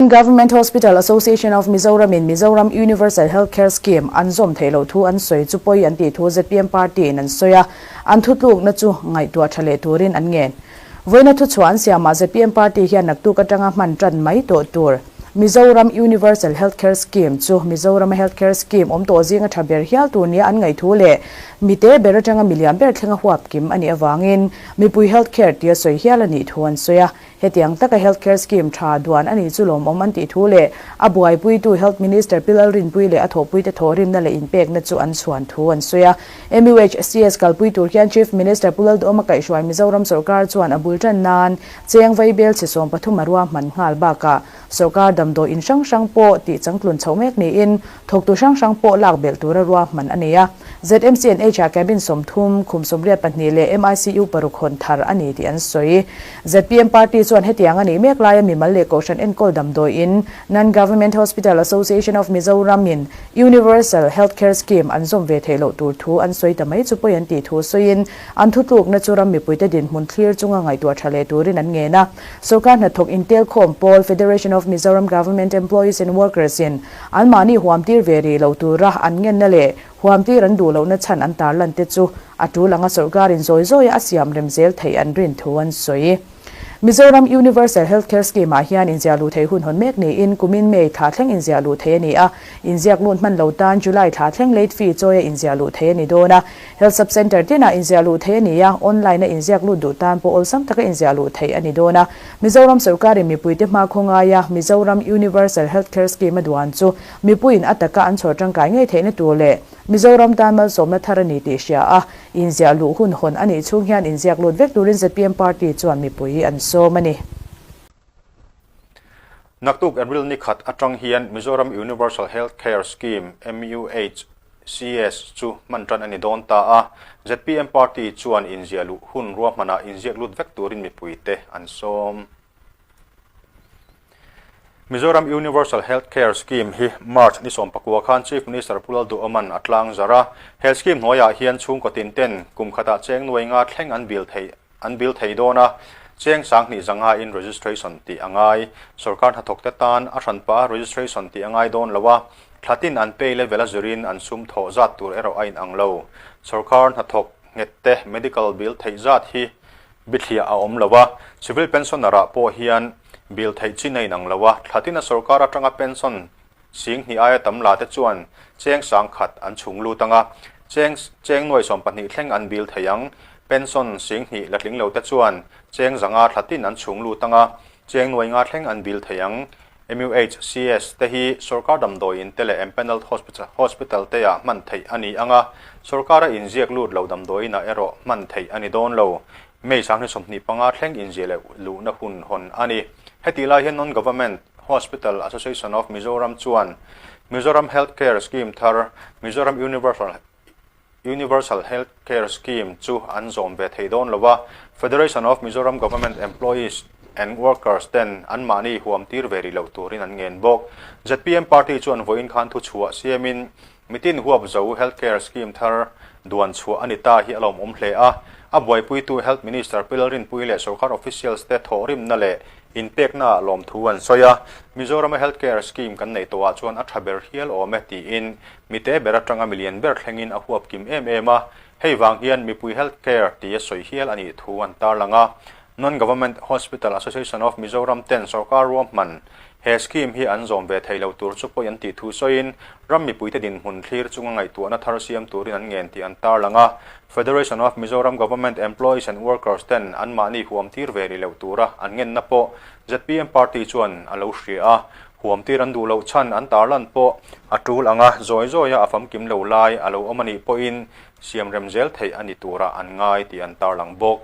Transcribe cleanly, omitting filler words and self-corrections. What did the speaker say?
Government Hospital Association of Mizoram in Mizoram Universal Health Care Scheme an zawm theih loh thu an sawi chu pawi an tih thu zpm party in an sawi a, an thutlukna chu ngaihtuah tha leh turin an ngen. Vawiina thuchhuah an siamah zpm party hian naktuk atanga hman tan mai tawh tur Mizoram Universal Health Care Scheme chu Mizorama Health Care Scheme awm tawh zinga tha ber hial tur nia an ngaih thu leh mite ber atanga milian ber thlenga huap kim a nih avangin mipui health care tia sawi hial a nih thu an sawi a. Hetiang taka Health Care Scheme tha duan a nih chu lawmawm an tih thu leh a buaipuitu Health Minister Pi Lalrinpuii leh a thawhpuite thawhrimna leh inpekna chu an chhuan thu an sawi a. MUHCS kalpui tur hian Chief Minister Pu Lalduhawma kaihhruai Mizoram sawrkar chuan a bul tan nan cheng vaibel chhe 13 a ruahman nghal bakah sawrkar damdawi in hrang hrang pawh tih changtlun chhoh mek niin thawktu hrang hrang pawh lak belh tura ruahman a nei a. ZMCNH ah cabin 30, khum 82 leh MICU paruk hawn thar a ni tih an sawi. Zpm party chuan hetiang a nih mek laia mimal leh kohhran enkawl damdawi in Non-Government Hospital Association of Mizoram in Universal Health Care Scheme an zawm ve theih loh tur thu an sawi ta mai chu pawi an tih thu sawiin an thutlukna chu ram mipuite dinhmun thlir chunga ngaihtuah tha leh turin an ngen a. Sawrkar hnathawk intelkhawm pawl Federation of Mizoram Government Employees and Workers in anmahni huamtir ve rih lo tura an ngenna leh huamtir an duh lohna chhan an tarlan te chu a tul anga sawrkarin zawi zawia a siam rem zel theih an rin thu an sawi. Mizoram Universal Health Care Scheme ah hian inziah luh theih hun hawn mek niin kumin May thla thleng inziah luh theih a ni a, inziak lut hman lo tan July thla thleng late fee chawia inziah luh theih a ni dawn a. Health Sub Centre tinah inziah luh theih a ni a, online a inziak lut duh tan pawh awlsam taka inziah luh theih a ni dawn a. Mizoram sawrkarin mipuite hmakhua ngaia Mizoram Universal Health Care Scheme a duan chu mipuiin a taka an chhawr tangkai ngei theihna tur leh Mizoram tan malsawmna thar a ni tih hria a, inziah luh hun hawn a nih chhung hian inziak lut vek turin zpm party chuan mipui an sawm a ni. Naktuk April ni khat atang hian Mizoram Universal Health Care Scheme, MUHCS, chu hman tan a ni dawn ta a, zpm party chuan inziah luh hun ruahmanah inziak lut vek turin mipuite an sawm. Mizoram Universal Health Care Scheme hi March ni 19 khan Chief Minister Pu Lalduhoman a tlang zar a. He scheme hnuaiah hian chhungkaw tin ten kum khatah cheng nuai nga thleng an bill theih an bill thei dawn a, cheng 20,500 in registration tih a ngai. Sawrkar hnathawkte tan a hranpa a registration tih a ngai dawn lo a, thlatin an pay level a zirin an sum thawh zat tur erawh a inang lo. Sawrkar hnathawk nghet te medical bill theih zat hi bithliah a awm lo a, civil pensioner ah pawh hian bill theih chin a inang lo a, thlatin a sawrkar atanga pension 20,000 aia tam la te chuan cheng 1,000 an chhung lut anga, cheng cheng nuai 12 thleng an bill thei ang. Pension 20,000 la tling lo te chuan cheng 500 thlatin an chhung lut anga, cheng nuai nga thleng an bill thei ang. MUHCS te hi sawrkar damdawi in te leh empanelled hospital hospital te ah hman theih a ni anga, sawrkara inziak lut lo damdawi inah erawh hman theih a ni dawn lo. May 25 thleng inziah leh luhna hun hawn a ni. Hetih lai hian Non-Government Hospital Association of Mizoram chuan Mizoram Health Care Scheme thar Mizoram Universal Universal Health Care Scheme chu an zawm ve thei dawn lo a, Federation of Mizoram Government Employees and Workers ten anmahni huam tir ve rih loh turin an ngen bawk. Zpm party chuan vawiin khan thuchhuah siamin mitin huap zo Health Care Scheme thar duan chhuah a ni ta hi a lawmawm hle a, a buaipuitu Health Minister Pi Lalrinpuii leh sawrkar officials te thawhrimna leh inpekna ah lawmthu an sawi a, Mizorama Health Care Scheme kan neih tawhah chuan a tha ber hial awm e tiin mite ber atanga milian ber thlengin a huap kim em em a, hei vang hian mipui health care tia sawi hial a nih thu an tarlang a. Non-Government Hospital Association of Mizoram ten sawrkar ruahman he scheme hi an zawm ve thei lo tur chu pawi an tih thu sawiin ram mipuite dinhmun thlir chunga ngaihtuahna thar siam turin an ngen tih an tarlang a. Federation of Mizoram Government Employees and Workers ten anmahni huam tir ve rih loh tura an ngenna pawh zpm party chuan a lo hria a, huam tir an duh loh chhan an tarlan pawh a tul anga zawi zawia a famkim lo lai a lo awm a nih pawhin siam rem zel theih a ni tura an ngai tih an tarlang bawk.